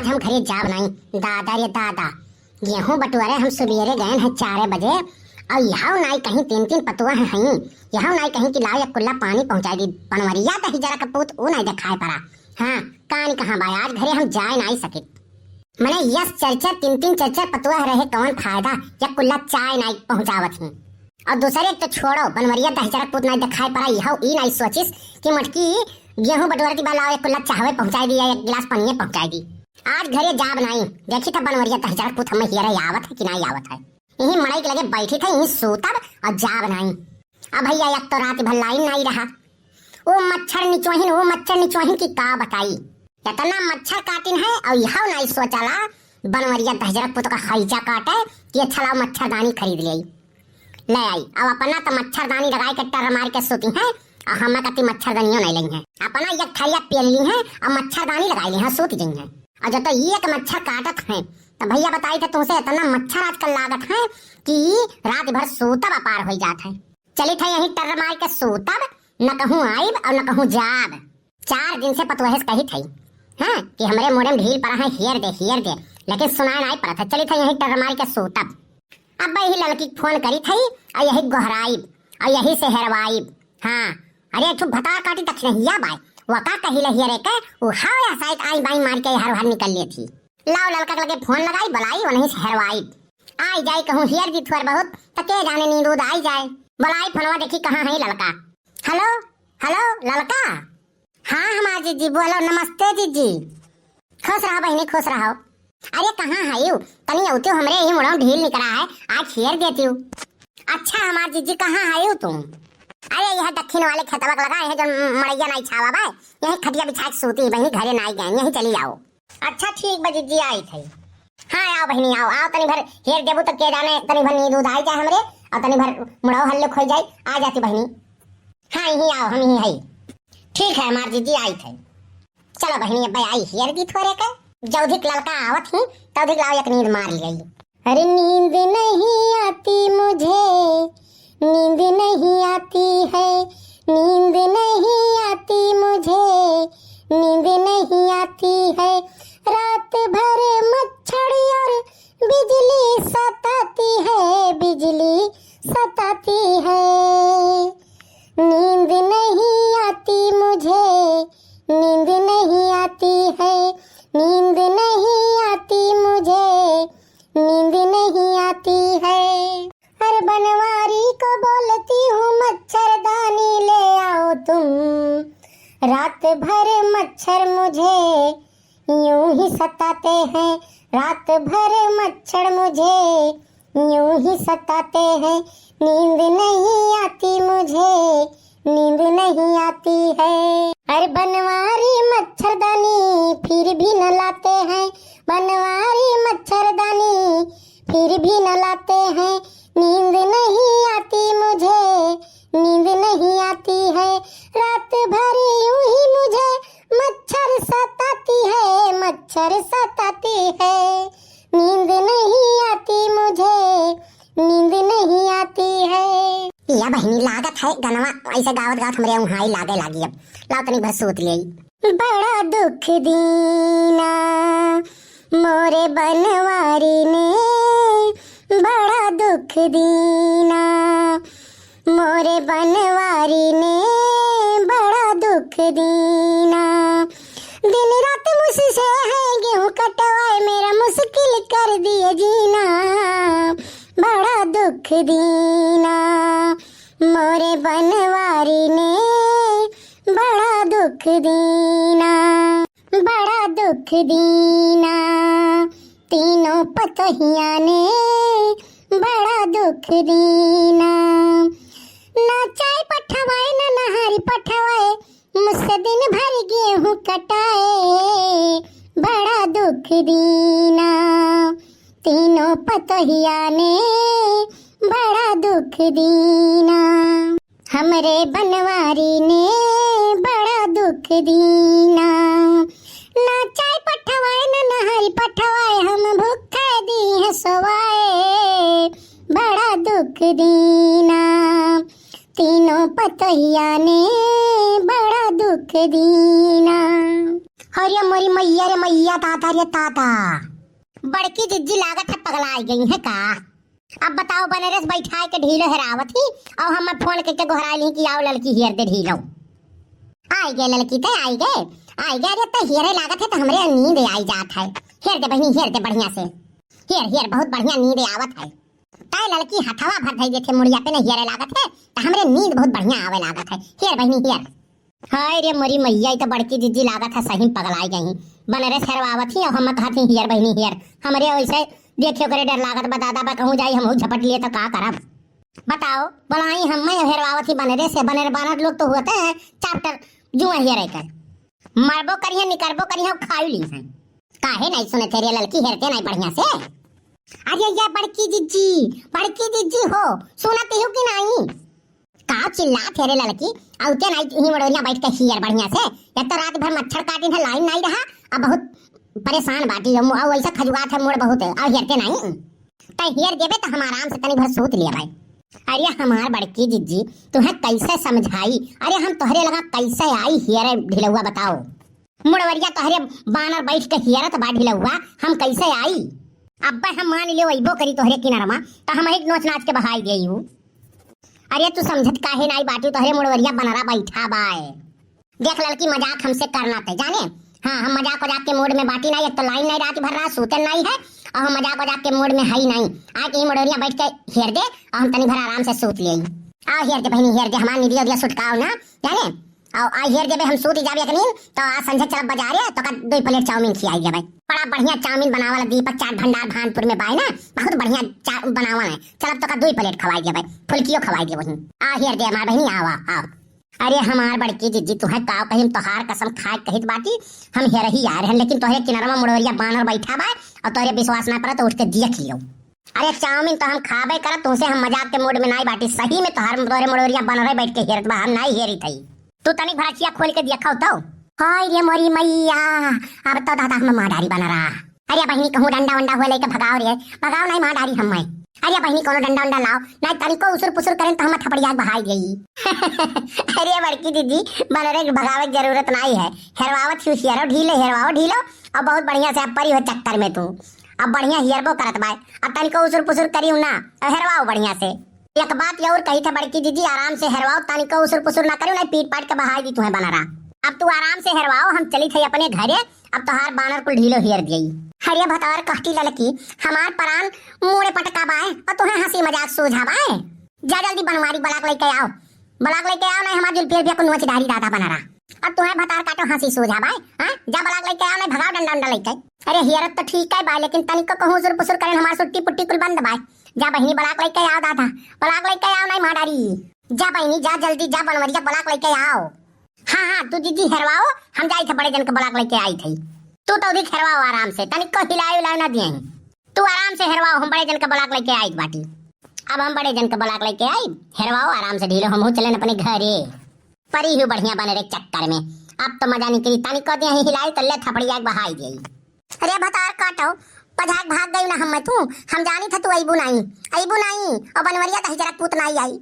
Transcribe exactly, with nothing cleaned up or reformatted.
हम घरे जाब नाई। दादा रे दादा, गेहूं बटोरे हम सुबेरे गए हैं चार बजे, और यहौ नाई कहीं तीन तीन पतुआ हैं, यहौ नाई कहीं कि लाओ एक कुल्ला पानी पहुंचाई दी। बनवरिया दहिजरा का पूत ऊ नाई देखाए पड़ा। हाँ, कान कहाँ बा, आज घरे हम जाए नाई सकित। मने यस चर चर तीन तीन चर चर पतुआ रहे, कौन फायदा, या कुल्ला चाय नाई पहुंचावत ही। और दूसरे तो छोड़ो, बनवरिया दहिजरा पूत नाई देखाए पड़ा, यहौ ई नाई सोचिस कि मटकी गेहूं बटोरती बा, लाओ एक कुल्ला चाहवे पहुंचाई दी या एक गिलास पानिये पहुंचाई दी। आज घरे जाब नाई, देखी था बनवरिया दहिजरा पूत हमें हियरे आवत है कि नाई आवत है। यही मड़ई के लगे बैठी था, यही सूतब और जाब नाई। अब भैया एक तो रात भर लाइन नाई रहा, ओ मच्छर निचोहिन, ओ मच्छर निचोहिन की का बताई। इतना मच्छर काटिन है और यहौ नाई सोचाला बनवरिया दहिजरा पूत का हैजा काटे कि अच्छा लाओ मच्छरदानी खरीद ले आई। ले आई, अब अपना तो मच्छरदानी लगाए के टर मार के सोती हैं, और हमें कती मच्छरदानियों नहीं लेई हैं। अपना एक थरिया पेल ली हैं और मच्छरदानी लगाई ली हैं, सोती गई हैं। और जब तो एक मच्छर काटत हैं, तो भैया बताई थे तुमसे इतना मच्छर आजकल लागत है कि रात भर सूतब अपार हो जात है। चली था यहीं टर मार के सूतब, न कहूँ आइब और न कहूँ जाब। चार दिन से पतोहे से कही थई, हाँ, कि हमरे मोड़े में ढील पड़ा है, हेर दे, हेर दे, लेकिन सुनाए नाई पड़त है। चली थई यहीं टर मार के सूतब। अब यही ललकी फोन करी थई, और यही गोहराइब, और यही से हेरवाइब। हाँ, अरे एक ठो भतार काटी दक्षिणहिया बाय, वो का कही ले हेरे के, वो हाव या साइत आई बाई मार के हर हर निकल लेत ही। लाओ ललका के लगे फोन लगाई, बुलाई, वहीं से हेरवाइब। आई जाई कहूँ हेर दी थोर बहुत, त के जाने नींद उद आई जाए। बुलाई फोनवा देखी कहाँ है ललका। हेलो, हेलो ललका। हाँ हमार जीजी, बोलो, नमस्ते जीजी। खुश रहो बहिनी, खुश रहो। अरे कहाँ हयू? तनी अउतियो, हमरे यही मुड़ो ढील निकरा है, आज हेर देतियो। अच्छा हमार जीजी, कहाँ हयू तू? अरे यह दक्षिण वाले खेतवा के लगा है, जो मड़ैया नाई छावा बा, यही खटिया बिछा के सूती बहिनी, घरे नाई गए, यही चली आओ। अच्छा ठीक बा जीजी, आई थई। हाँ आओ बहिनी, आओ, आओ, तनी भर हेर देबू तो के जाने तनी भर नींद उद आई जाए हमरे, और तनी भर मुड़ो हल्लुक हो जाए, आ जाती बहिनी। हाँ यही आओ, हम यही है। ठीक है हमार जीजी, आई थई। चलो बहिनी, अब आई हेर दी थोरे के। जौधिक ललका आवत ही, तौधिक लाओ एक नींद मार ली। अरे नींद नहीं आती मुझे, नींद नहीं आती है, नींद नहीं आती मुझे, नींद नहीं आती है। रात भर मच्छर और बिजली सताती है, बिजली सताती है। नींद नहीं आती मुझे, नींद नहीं आती है, नींद नहीं आती मुझे, नींद नहीं आती है। हर बनवारी को बोलती हूँ, मच्छरदानी ले आओ तुम। रात भर मच्छर मुझे यूं ही सताते हैं, रात भर मच्छर मुझे यूं ही सताते हैं। नींद नहीं आती मुझे, नींद नहीं आती है। अरे बनवारी मच्छरदानी फिर भी न लाते हैं, बनवारी मच्छरदानी फिर भी न लाते हैं। नींद नहीं आती मुझे, नींद नहीं आती है। रात भर यूं ही मुझे मच्छर सताती है, मच्छर सताती है। नींद नहीं आती मुझे, नींद नहीं आती है। या बहिनी, लागत है गनवा ऐसे गावत गावत हमरे उहाई लागे लागी। अब लाओ तनी भर सूत ले। बड़ा दुख दीना मोरे बनवारी ने, बड़ा दुख दीना मोरे बनवारी ने, बड़ा दुख दीना। दिन रात मुझसे है गेहूं कटवाए, मेरा मुश्किल कर दिए जीना। बड़ा दुख दीना मोरे बनवारी ने, बड़ा दुख दीना, बड़ा दुख दीना। तीनों पतोहिया ने बड़ा दुख दीना। ना चाय पठवाए, ना नहारी पठवाए, मुझसे दिन भर गेहूं कटाए, बड़ा दुख दीना। तीनों पतोहिया ने बड़ा दुख दीना। हमरे बनवारी ने बड़ा दुख दीना। ना चाय पठवाए, ना नहारी पठवाए, हम भूखे दी हैं सोवाए, बड़ा दुख दीना। तीनों पतोहिया ने बड़ा दुख दीना। अरे मोरी मैया रे मैया, ताता रे ताता। बड़की जिज्जी लागत है पगलाइ गई है का? अब बताओ, बनरे से बैठाइ के ढीलो हेरावत ही, अउ हम फोन कइके गोहराइ ली कि आओ ललकी हेर दे ढीलो। आइ गए ललकी, ते आइ गए, आइ गए। अरे ते हेरे लागत है तो हमरे नींद आइ जात है। हेर दे बहिनी, हेर दे बढ़िया से। हेर, हेर, बहुत बढ़िया नींद आवत है। तै ललकी हथवा भर धइ देथे मुड़िया पे, न हेरे लागत है, त हमरे नींद बहुत बढ़िया आवे लागत है। हेर बहिनी, हेर। हाय रे मोरी मैया, ई त बड़की जिज्जी लागत है सही में पगलाइ गई। बनरे से हेरवावत ही, अउ हम कहत ही, हेर बहिनी, हेर। हमरे वैसे देखे ओकरे डर लागत बा, दादा बा कहूँ जाई, हमहू झपट लिए त का करब? बताओ, बोलाई हम, मैं हेरवावत ही बनरे से, बनर, बानर लोग तो होते हैं चैप्टर जुए हेरे के। मरबो करिहे, निकरबो करिहे, खाई ली हैं। काहे नहीं सुने थे रे ललकी, हेरते नहीं बढ़िया से? अरे या बड़की जिज्जी, बड़की जिज्जी हो, सुनत ही हो कि नहीं? का चिल्लात है रे ललकी? औते नहीं ही मुड़ोरिया बैठ के हियर बढ़िया से। एक तो रात भर मच्छर काटिन है, लाइन नहीं रहा, अब बहुत परेशान बाटी हम, अउ ऐसा खजुआत है, मूड़ बहुत है, अउ हेरते नहीं। तै हेर देबे त हम आराम से तनी भर सूत लिया भाई। अरे हमार बड़की जिज्जी, तुहे कैसे समझाई? अरे हम तोहरे लगा कैसे आई हेरे ढिलौआ, बताओ? मुड़वरिया तोहरे बानर बैठ के हेरत बा ढिलौआ, हम कैसे आई? अब्बे हम मान लियो अइबो करी तोहरे किनरमा, त हम एक नोच नाच के बहाई देई हूँ। अरे तू समझत काहे नाई बाटू, तोहरे मुड़वरिया बनरा बैठा बाए। देख ललकी, मजाक हमसे करना ते जाने। हाँ, हम मजाक वजाक के मूड में बाटी नाई, एक तो लाइन नाई रात भर रहा, सूते नाई है, अउ हम मजाक वजाक के मूड में हई नाई। आके ही मुड़वरिया बैठ के हेर दे, अउ हम तनी भर आराम से सूत लेई। आओ हेर दे बहिनी, हेर दे, हमार निदिया उदिया सुटकाओ ना, जाने। अउ आ हेर देबे हम सूत जाबे अखनी, तो आज संझे चलब बाजारे, तोका दुई प्लेट चाउमीन खियाई देबे। बड़ा बढ़िया चाउमीन बनावल दीपक चाट भंडार भानपुर में बाय ना, बहुत बढ़िया चा-, बनावल है। चलब तोका दुई प्लेट खवाई देबे, फुलकियो खवाई देबे वहीं। आ हेर दे हमार बहिनी, आवा, आव। अरे हमार बड़की जिज्जी, तुहे का कही, हम तोहार कसम खाए कहित बाटी, हम हेरही आ रहन, लेकिन तोहरे किनरवा मुड़वरिया बानर बैठा बा, अउ तोहरे विश्वास ना पड़ा तो उठ के देख लियो। अरे चाउमीन तो हम खाबे करब, तुमसे हम मजाक के मूड में नाई बाटी, सही में तोहार, तोहरे मुड़वरिया बनरे बैठ के हेरत बा, हम नाई हेरी थई। तू तनिक भर अखिया खोल के देखो तो। हाय रे मोरी मैया, अब तो दादा हम मार डारी बनरा। अरे बहिनी, कहूँ डंडा वंडा हुए लेके भगाओ रे, भगाओ नहीं मार डारी हम मैं। अरे बहिनी, कोनो डंडा वंडा लाओ, नहीं तनिको उसुर पुसुर करें तो हम थपड़िया के बहाई गई। अरे बड़की जिज्जी, बनरे के भगावे के जरूरत नहीं है, हेरवावत ही हेरो ढीलो, हेरवाओ ढीलो, अउ बहुत बढ़िया से अब परी हो चक्कर में तू। अब बढ़िया हेरबो करत बाय, अब तनिको उसुर पुसुर करियो ना, अब हेरवाओ बढ़िया से। एक बात और कही था बड़की जिज्जी, आराम से हेरवाओ, तनिको उसुर पुसुर ना करियो, नहीं पीट पाट के बहाई दी तुहे बनरा। अब तू आराम से हेरवाओ, हम चली थे अपने घरे, अब तोहार बानर कुल ढीलो हेर दियई। अरे भतार कहती ललकी, हमार परान मूड़े पटका बाय, अउ तुहे हंसी मजाक सूझा बाय। जा जल्दी बनवारी बलाक लेके आओ, बलाक लेके आओ, नहीं हमार जुल्फी उल्फिया को नोच डारी दादा बनरा। अब तुहे भतार काटो हंसी सूझा बाय, हाँ? जा बलाक लेके आओ, नहीं भगाओ डंडा उंडा लेके। अरे हेरत तो ठीक है बाय, लेकिन तनिको कहूँ उसुर पुसुर करें हमार सुट्टी पुट्टी कुल बंद बाय। जा बहिनी बलाक लेके आओ दादा, बलाक लेके आओ नहीं मार डारी। जा बहिनी जा जल्दी जा बनवरिया बलाक लेके आओ। हाँ, हाँ, तू जिज्जी हेरवाओ, हम जाई थे बड़े जन के बलाक लेके आई थे। तू तो उदिक हेरवाओ आराम से, तनिको हिलाए उलाए ना दिए। तू आराम से हेरवाओ, हम बड़े जन के बलाक लेके आई बाटी। अब हम बड़े जन के बलाक लेके आई, हेरवाओ आराम से ढीलो, हमहू चलेन अपने घरे। परी हूँ बढ़िया बनरे चक्कर में, अब तो मजा निकली, तनिको दिए हिलाई तो ले थपड़िया के बहाई दिए। अरे भतार काटो, पझाक भाग गई ना हम तू, हम जानी था तू अइबू नाई, अइबू नाई, और बनवरिया दही जरा पूत नाई आई।